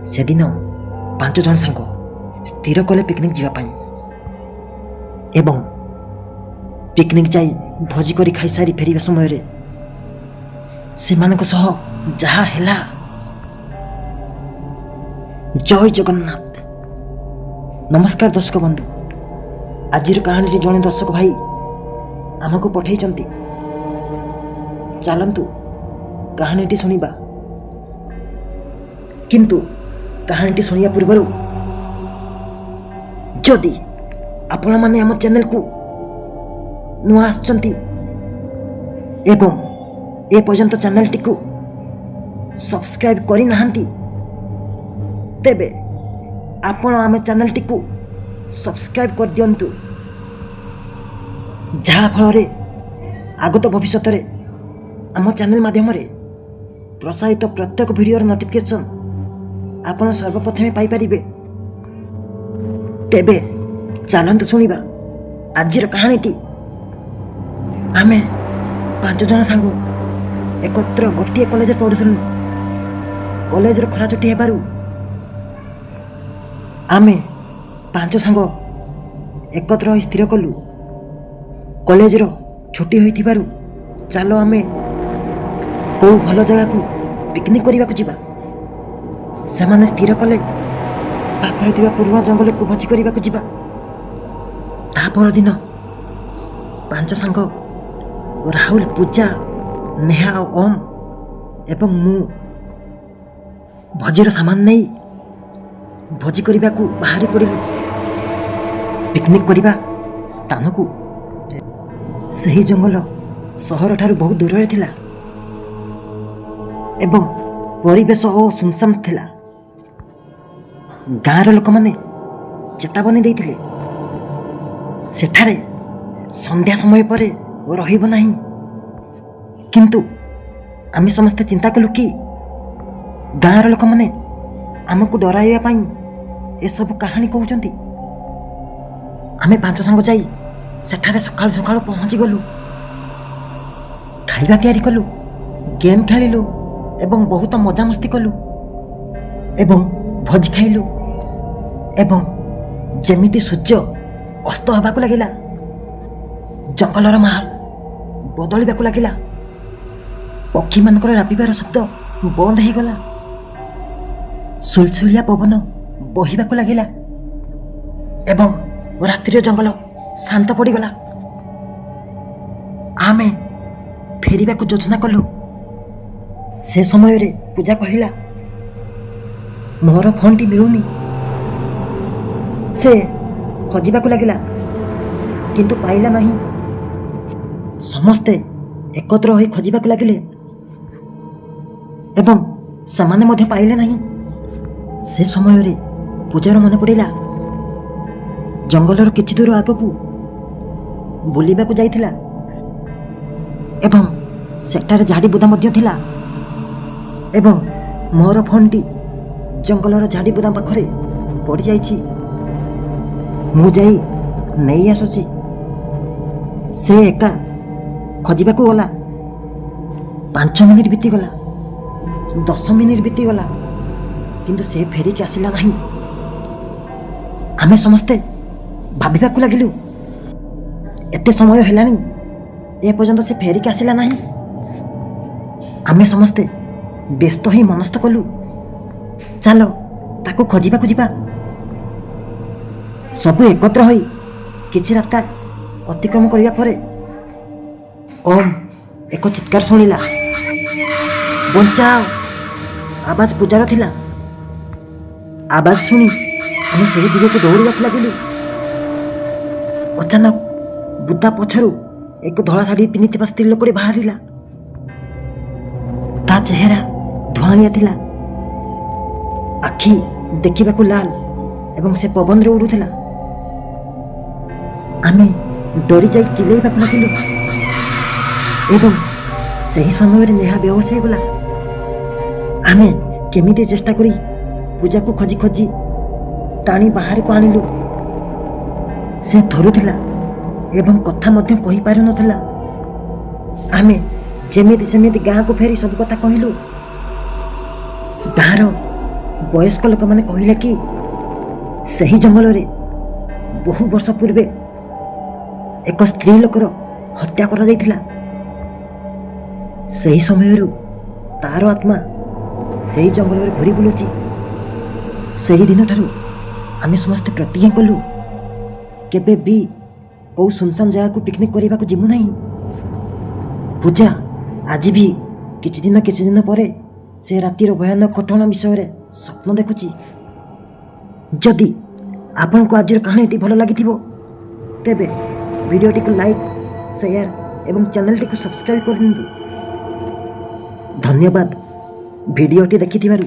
ସେଦିନ 5 ଜଣ ସାଙ୍ଗ ସ୍ଥିର କଲେ ପିକନିକ୍ ଯିବା ପାଇଁ ଏବଂ ପିକନିକ୍ ଯାଇ ଭୋଜି କରି ଖାଇସାରି ଫେରିବା ସମୟରେ ସେମାନଙ୍କ ସହ ଯାହା ହେଲା। ଜୟ ଜଗନ୍ନାଥ। ନମସ୍କାର ଦର୍ଶକ ବନ୍ଧୁ, ଆଜିର କାହାଣୀରେ ଜଣେ ଦର୍ଶକ ଭାଇ ଆମକୁ ପଠାଇଛନ୍ତି। ଚାଲନ୍ତୁ କାହାଣୀଟି ଶୁଣିବା। କିନ୍ତୁ କାହାଣୀଟି ଶୁଣିବା ପୂର୍ବରୁ ଯଦି ଆପଣମାନେ ଆମ ଚ୍ୟାନେଲକୁ ନୂଆ ଆସିଛନ୍ତି ଏବଂ ଏପର୍ଯ୍ୟନ୍ତ ଚ୍ୟାନେଲଟିକୁ ସବସ୍କ୍ରାଇବ୍ କରିନାହାନ୍ତି, ତେବେ ଆପଣ ଆମ ଚ୍ୟାନେଲଟିକୁ ସବସ୍କ୍ରାଇବ୍ କରିଦିଅନ୍ତୁ, ଯାହାଫଳରେ ଆଗତ ଭବିଷ୍ୟତରେ ଆମ ଚ୍ୟାନେଲ ମାଧ୍ୟମରେ ପ୍ରସାରିତ ପ୍ରତ୍ୟେକ ଭିଡ଼ିଓର ନୋଟିଫିକେସନ୍ ଆପଣ ସର୍ବପ୍ରଥମେ ପାଇପାରିବେ। ତେବେ ଚାଲନ୍ତୁ ଶୁଣିବା ଆଜିର କାହାଣୀଟି। ଆମେ 5 ଜଣ ସାଙ୍ଗ ଏକତ୍ର ଗୋଟିଏ କଲେଜରେ ପଢ଼ୁଥିଲୁ। କଲେଜର ଖରା ଛୁଟି ହେବାରୁ ଆମେ 5 ସାଙ୍ଗ ଏକତ୍ର ହୋଇ ସ୍ଥିର କଲୁ, କଲେଜର ଛୁଟି ହୋଇଥିବାରୁ ଚାଲ ଆମେ କେଉଁ ଭଲ ଜାଗାକୁ ପିକନିକ୍ କରିବାକୁ ଯିବା। ସେମାନେ ସ୍ଥିର କଲେ ପାଖରେ ଥିବା ପୁରୁଣା ଜଙ୍ଗଲକୁ ଭୋଜି କରିବାକୁ ଯିବା। ତା ପରଦିନ 5 ସାଙ୍ଗ ରାହୁଲ, ପୂଜା, ନେହା ଆଉ ଓମ୍ ଏବଂ ମୁଁ ଭୋଜିର ସାମାନ ନେଇ ଭୋଜି କରିବାକୁ ବାହାରି ପଡ଼ିଲୁ ପିକନିକ୍ କରିବା ସ୍ଥାନକୁ। ସେହି ଜଙ୍ଗଲ ସହରଠାରୁ ବହୁତ ଦୂରରେ ଥିଲା ଏବଂ ପରିବେଶ ଓ ସୁନସାନ ଥିଲା। ଗାଁର ଲୋକମାନେ ଚେତାବନୀ ଦେଇଥିଲେ ସେଠାରେ ସନ୍ଧ୍ୟା ସମୟ ପରେ ରହିବ ନାହିଁ। କିନ୍ତୁ ଆମେ ସମସ୍ତେ ଚିନ୍ତା କଲୁ କି ଗାଁର ଲୋକମାନେ ଆମକୁ ଡରାଇବା ପାଇଁ ଏସବୁ କାହାଣୀ କହୁଛନ୍ତି। ଆମେ 5 ସାଙ୍ଗ ଯାଇ ସେଠାରେ ସକାଳୁ ସକାଳୁ ପହଞ୍ଚିଗଲୁ। ଖାଇବା ତିଆରି କଲୁ, ଗେମ୍ ଖେଳିଲୁ ଏବଂ ବହୁତ ମଜାମସ୍ତି କଲୁ ଏବଂ ଭୋଜି ଖାଇଲୁ। ଏବଂ ଯେମିତି ସୂର୍ଯ୍ୟ ଅସ୍ତ ହେବାକୁ ଲାଗିଲା, ଜଙ୍ଗଲର ମାହୋଲ ବଦଳିବାକୁ ଲାଗିଲା। ପକ୍ଷୀମାନଙ୍କର ରାବିବାର ଶବ୍ଦ ବନ୍ଦ ହେଇଗଲା। ସୁଲସୁଲିଆ ପବନ ବହିବାକୁ ଲାଗିଲା ଏବଂ ରାତ୍ରିର ଜଙ୍ଗଲ ଶାନ୍ତ ପଡ଼ିଗଲା। ଆମେ ଫେରିବାକୁ ଯୋଜନା କଲୁ। ସେ ସମୟରେ ପୂଜା କହିଲା, ମୋର ଫୋନ୍ଟି ମିଳୁନି। ସେ ଖୋଜିବାକୁ ଲାଗିଲା କିନ୍ତୁ ପାଇଲା ନାହିଁ। ସମସ୍ତେ ଏକତ୍ର ହୋଇ ଖୋଜିବାକୁ ଲାଗିଲେ ଏବଂ ସେମାନେ ମଧ୍ୟ ପାଇଲେ ନାହିଁ। ସେ ସମୟରେ ପୂଜାର ମନେ ପଡ଼ିଲା ଜଙ୍ଗଲର କିଛି ଦୂର ଆଗକୁ ବୁଲିବାକୁ ଯାଇଥିଲା ଏବଂ ସେଠାରେ ଝାଡ଼ି ବୁଦା ମଧ୍ୟ ଥିଲା ଏବଂ ମୋର ଫୋନ୍ଟି ଜଙ୍ଗଲର ଝାଡ଼ି ବୁଦା ପାଖରେ ପଡ଼ିଯାଇଛି, ମୁଁ ଯାଇ ନେଇ ଆସୁଛି। ସେ ଏକା ଖୋଜିବାକୁ ଗଲା। 5 ମିନିଟ୍ ବିତିଗଲା, 10 ମିନିଟ୍ ବିତିଗଲା, କିନ୍ତୁ ସେ ଫେରିକି ଆସିଲା ନାହିଁ। ଆମେ ସମସ୍ତେ ଭାବିବାକୁ ଲାଗିଲୁ ଏତେ ସମୟ ହେଲାଣି, ଏପର୍ଯ୍ୟନ୍ତ ସେ ଫେରିକି ଆସିଲା ନାହିଁ। ଆମେ ସମସ୍ତେ ବ୍ୟସ୍ତ ହୋଇ ମନସ୍ଥ କଲୁ, ଚାଲ ତାକୁ ଖୋଜିବାକୁ ଯିବା। ସବୁ ଏକତ୍ର ହୋଇ କିଛି ରାସ୍ତା ଅତିକ୍ରମ କରିବା ପରେ ଓମ୍ ଏକ ଚିତ୍କାର ଶୁଣିଲା, ବଞ୍ଚାଅ! ଆବାଜ ପୂଜାର ଥିଲା। ଆବାଜ ଶୁଣି ଆମେ ସେହି ଦିଗକୁ ଦୌଡ଼ିବାକୁ ଲାଗିଲୁ। ଅଚାନକ ବୁଦା ପଛରୁ ଏକ ଧଳା ଶାଢ଼ୀ ପିନ୍ଧିଥିବା ସ୍ତ୍ରୀ ଲୋକଟି ବାହାରିଲା। ତା ଚେହେରା ଧୂଆଁଳିଆ ଥିଲା, ଆଖି ଦେଖିବାକୁ ଲାଲ ଏବଂ ସେ ପବନରେ ଉଡ଼ୁଥିଲା। ଆମେ ଡରିଯାଇ ଚିଲେଇବାକୁ ଲାଗିଲୁ ଏବଂ ସେହି ସମୟରେ ନେହା ବେହୋସ ହେଇଗଲା। ଆମେ କେମିତି ଚେଷ୍ଟା କରି ପୂଜାକୁ ଖୋଜି ଖୋଜି ଟାଣି ବାହାରକୁ ଆଣିଲୁ। ସେ ଥରୁଥିଲା ଏବଂ କଥା ମଧ୍ୟ କହିପାରୁନଥିଲା। ଆମେ ଯେମିତି ସେମିତି ଗାଁକୁ ଫେରି ସବୁ କଥା କହିଲୁ। ଗାଁର ବୟସ୍କ ଲୋକମାନେ କହିଲେ କି ସେହି ଜଙ୍ଗଲରେ ବହୁ ବର୍ଷ ପୂର୍ବେ ଏକ ସ୍ତ୍ରୀ ଲୋକର ହତ୍ୟା କରାଯାଇଥିଲା। ସେହି ସମୟରୁ ତାର ଆତ୍ମା ସେହି ଜଙ୍ଗଲରେ ଘୁରି ବୁଲୁଛି। ସେହି ଦିନଠାରୁ ଆମେ ସମସ୍ତେ ପ୍ରତିଜ୍ଞା କଲୁ, କେବେ ବି କେଉଁ ସୁନସାନ ଜାଗାକୁ ପିକନିକ୍ କରିବାକୁ ଯିବୁ ନାହିଁ। ପୂଜା ଆଜି ବି କିଛି ଦିନ କିଛି ଦିନ ପରେ ସେ ରାତିର ଭୟାନକ ଘଟଣା ବିଷୟରେ ସ୍ୱପ୍ନ ଦେଖୁଛି। ଯଦି ଆପଣଙ୍କୁ ଆଜିର କାହାଣୀଟି ଭଲ ଲାଗିଥିବ, ତେବେ ଭିଡ଼ିଓଟିକୁ ଲାଇକ୍, ସେୟାର ଏବଂ ଚ୍ୟାନେଲଟିକୁ ସବସ୍କ୍ରାଇବ୍ କରିନିଅନ୍ତୁ। ଧନ୍ୟବାଦ ଭିଡ଼ିଓଟି ଦେଖିଥିବାରୁ।